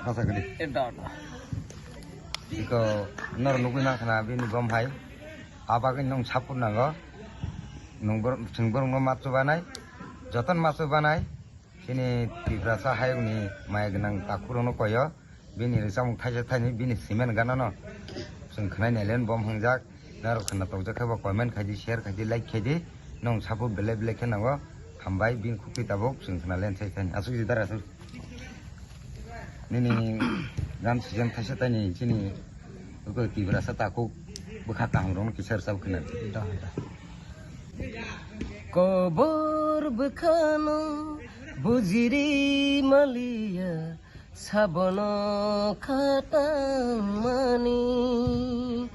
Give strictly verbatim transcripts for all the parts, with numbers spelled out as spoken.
Asa gede. Iko norok nugwi mankha na bini bom hai. Abagwi nwng support nango. Nwng bor-, chwng borokno ma chubanai. Jotono ma chubanai. Chini Tiprasa hayungni maya gwnang takhurokno koyo. Bini rwchapmung thaisa thaini bini cement ganano. Chwng khwnai nailen bom hwngjak. Norok khwna tokjak khe bo comment khaidi, share khaidi, like khaidi. Nwng support belai belai khe nango. Hambai bini khukti tabuk chwng khwna len sai thani. Aswk jidar aswk. Nini gan sijen thaisa thaini chini uko Tiprasa takhuk bwkha kaham rokno kisa rwchap khwna. Kobor bwkhano bujiri maliya. Sabono khatang mani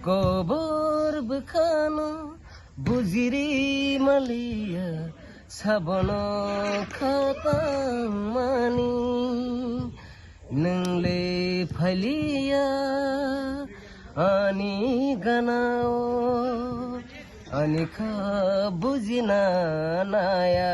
kobor bwkhano bujiri maliya, sabono khatang mani nwngle phaliya ani ganao, ani kha bujina naya.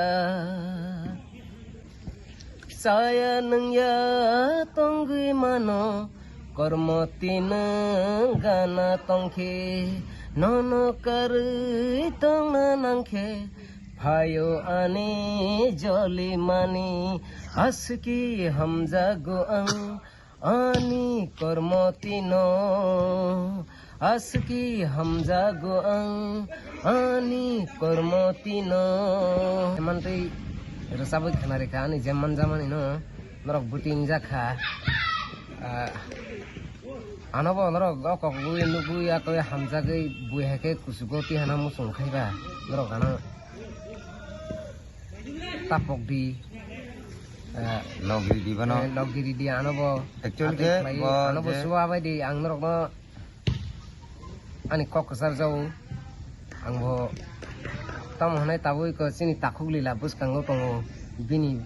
Chaya nwngya tongwi mano, kormo tinwng gana tongkhe, nono karwi tongna nangkhe, phaio ani joli mani, aswkhe hamjago ang. Ani kormo tino, aswkhe hamjago ang, ani kormo tino. Mantwi rwchabwi khwnarikha ani je manjamani no, norok bwtwi wngjakha. Ah, anobo norok o kokgwi nugwi atwi hamjagwi bui hai khe kuchugo tihana muchung khaiba norok ano. Tapok di. Eh, Logiri di bano. Eh, logiri di ano bo. Actually atwi khe khlai, bo ano bo je suwa bai di ang norok no ani kok kwchar jago. Ang bo tamo hwnai tabuk iko chini takhuk lila bwskango tongo. Bini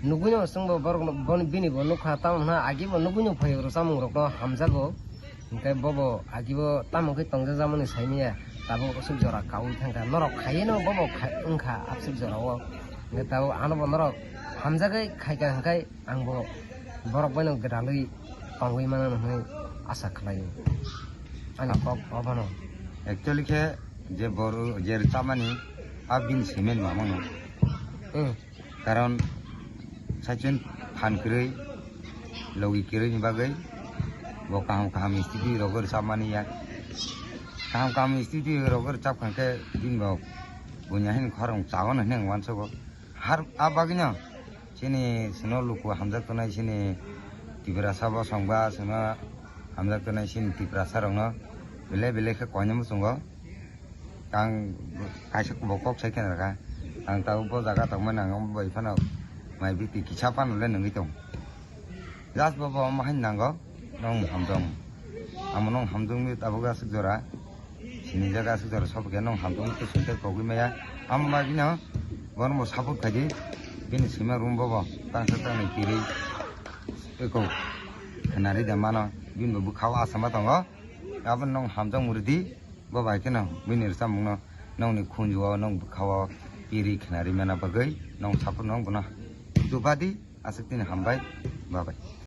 nugwi no chwng bo borok no, bini bo nukha tamo hwnai agi bo nugwi no phaio rwchamung rok no hamjago. Hingke bobo agibo tamo khe tongjakjakmani saimanya, tabuk aswk jora kaui thangkha. Norok khaiwi no bobo khai-, wngkha aswk jorao. Hingke tabuk anobo norok hamjagwi khaikha hingke angbo borok baino gwdalwi tongwi mano hwnwi asa khlaio. Ani kok obono. Actually khe je boru, je rwchapmani a bini simi mamano. Hmm. Karon saichun phan kwrwi, logi kwrwi ni bagwi bo kaham kaham studio rogo rwchapmani ya. Kaham kaham studio rogo rwchapkha khe bini bo bunya hin khorang chawano hinwi ang uansugo. Har a bagwino chini sino luku hamjak tongnai, chini Tiprasa bosong ba sino hamjak tongnai chini Tiprasa rokno belai belai khe koinwi muchungo. Ang kaisa bo kok sai khe nang kha. Ang tabuk bo jaga tongmani ang bai phano mai biti kisa phano le nungwi tong. Just bo bo omo haino nango, nong hamjong. Amo nong hamjong ni tabuk aswk jora. Sini jaga aswk jora sob khe nong hamjong ni kusung tei kogwi maya. Amo bagwino bono bo support khaidi. Bini sima room bo bo tangsa tangnai tiri. Eko khnari da mano. Bini bo bwkhao asama tongo. Abo nong hamjong muridi. Bo bai kheno bini rwchapmungno nongni khunju-o, nong bwkha-o piri khna rimana bagwi nong support nong bono dubadi, aswk tini hambai, babai.